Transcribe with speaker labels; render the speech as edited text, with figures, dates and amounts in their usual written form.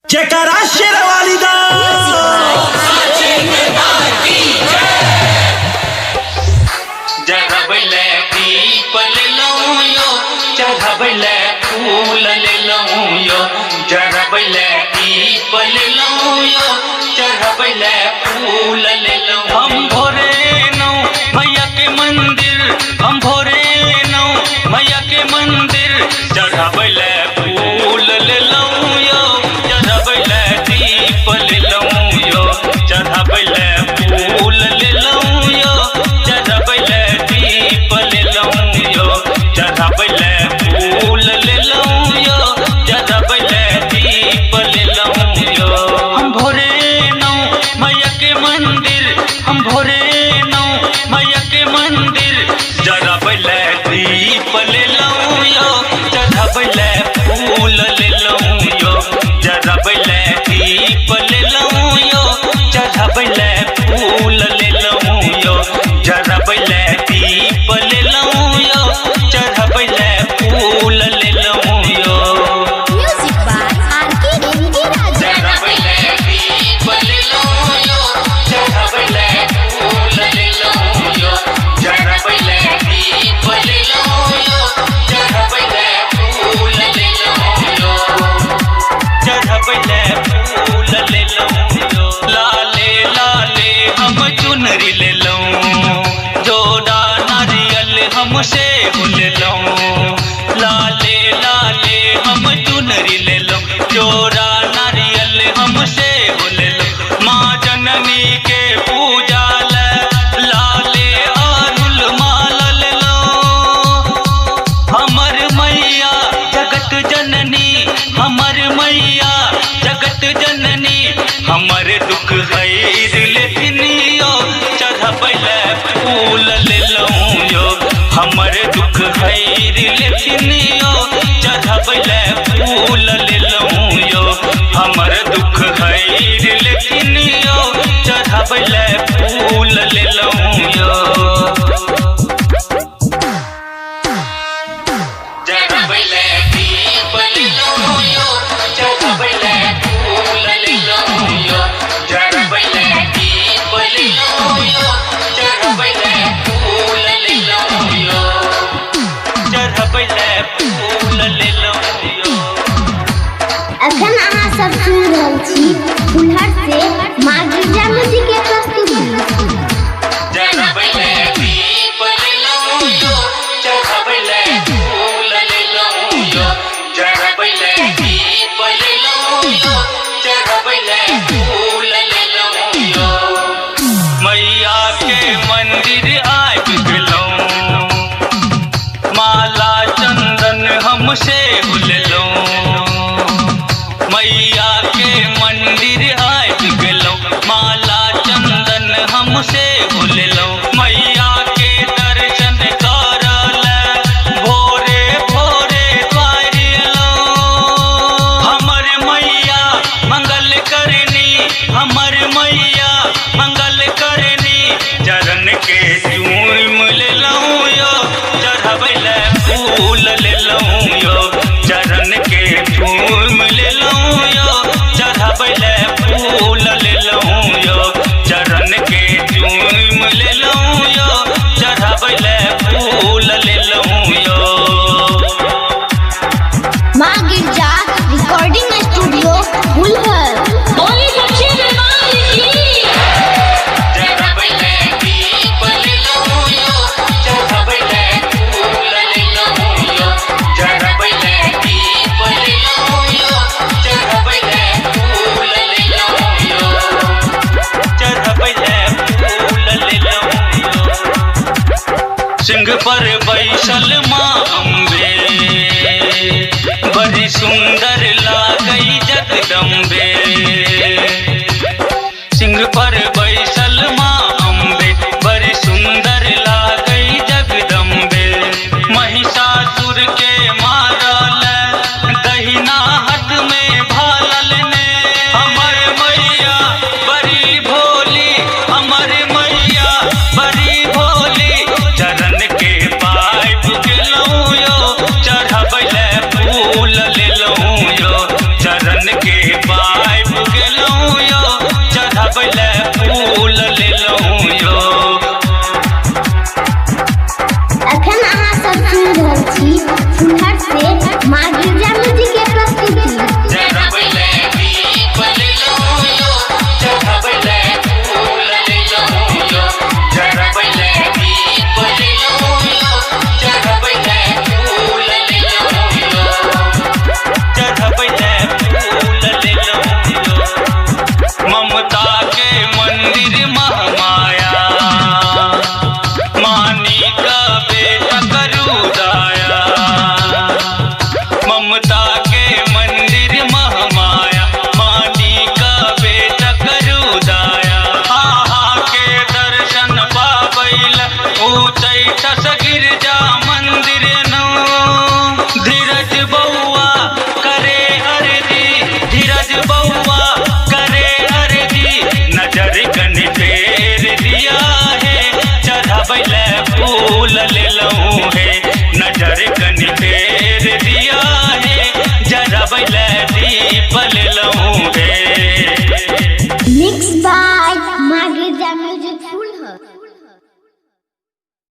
Speaker 1: जयकारा शेरावाली दा।
Speaker 2: चढ़बैले दीप लेलहुँ यो, चढ़बैले फूल लेलहुँ यो। चढ़बैले दीप लेलहुँ यो, चढ़बैले फूल लेलहुँ। हम भोरे नौ मैया के मंदिर, हम भोरे नौ मैया के मंदिर। चढ़बैले फूल लेलहुँ यो, चढ़बैले दीप लेलहुँ यो। चढ़बैले फूल लेलहुँ यो, चढ़बैले दीप लेलहुँ यो। चढ़बैले फूल लेलहुँ यो, चढ़बैले दीप लेलहुँ यो। हम भोरे नौ मैया के मंदिर, हम भोरे नौ मैया के मंदिर। चढ़बैले दीप लेलहुँ यो, चढ़बैले फूल लेलहुँ यो। चढ़बैले दीप लेलहुँ यो, चढ़बैले फूल लेलहुँ यो। चढ़बैले दीप लेलहुँ यो, चढ़बैले फूल लेलहुँ यो।
Speaker 3: Music by R K N K Raja.
Speaker 2: चढ़बैले दीप लेलहुँ यो, चढ़बैले फूल लेलहुँ यो। चढ़बैले दीप लेलहुँ यो, चढ़बैले फूल लेलहुँ यो। चढ़बैले फूल लेलहुँ यो। लाले लाले हम चुनरी लेलहुँ, जोड़ा नारियल हम सेब लेलहुँ। लाले लाले हम चुनरी लेलहुँ, जोड़ा नारियल हम सेब लेलहुँ। माँ जननी के पूजा ले लाले अरुल माला लेलहुँ। हमर मैया जगत जननी, हमर मैया जगत जननी। हमर दुख हर लेथिन यो, चढ़बैले फूल लेलहुँ यो। हमर दुख हर लेथिन यो, चढ़बैले फूल लेलहुँ यो। हमर दुख हर लेथिन यो, चढ़बैले फूल लेलहुँ यो। चढ़बैले दीप लेलहुँ यो, चढ़बैले फूल लेलहुँ यो। चढ़बैले दीप लेलहुँ यो, चढ़बैले फूल लेलहुँ यो। चढ़बैले फूल लेलहुँ यो।
Speaker 3: अखन अहाँ सब सुनि रहल छी फुलहर से माँ गिरजा म्यूजिक के प्रस्तुति।
Speaker 2: चढ़बैले दीप लेलहुँ यो, चढ़बैले फूल लेलहुँ यो। चढ़बैले दीप लेलहुँ यो, चढ़बैले फूल लेलहुँ यो। मैया के मंदिर आबि गेलहुँ, माला चंदन हम सेब लेलहुँ। मैया के मंदिर आबि गेलहुँ, माला चंदन हम सेब लेलहुँ। मैया के दर्शन करल भोरे भोरे द्वार एलहुँ। हमर मैया मंगल करनी, हमर मैया मंगल करनी। चरण के चूम लेलहुँ यो, चढ़बैले फूल लेलहुँ यो। चरण के चूम लेलहुँ यो, चढ़बैले फूल लेलहुँ यो। चरण के चूम बउआ करे अर्जी, नजर कनि फेर दिया है, चढ़बै ले फूल लेलहुँ हे।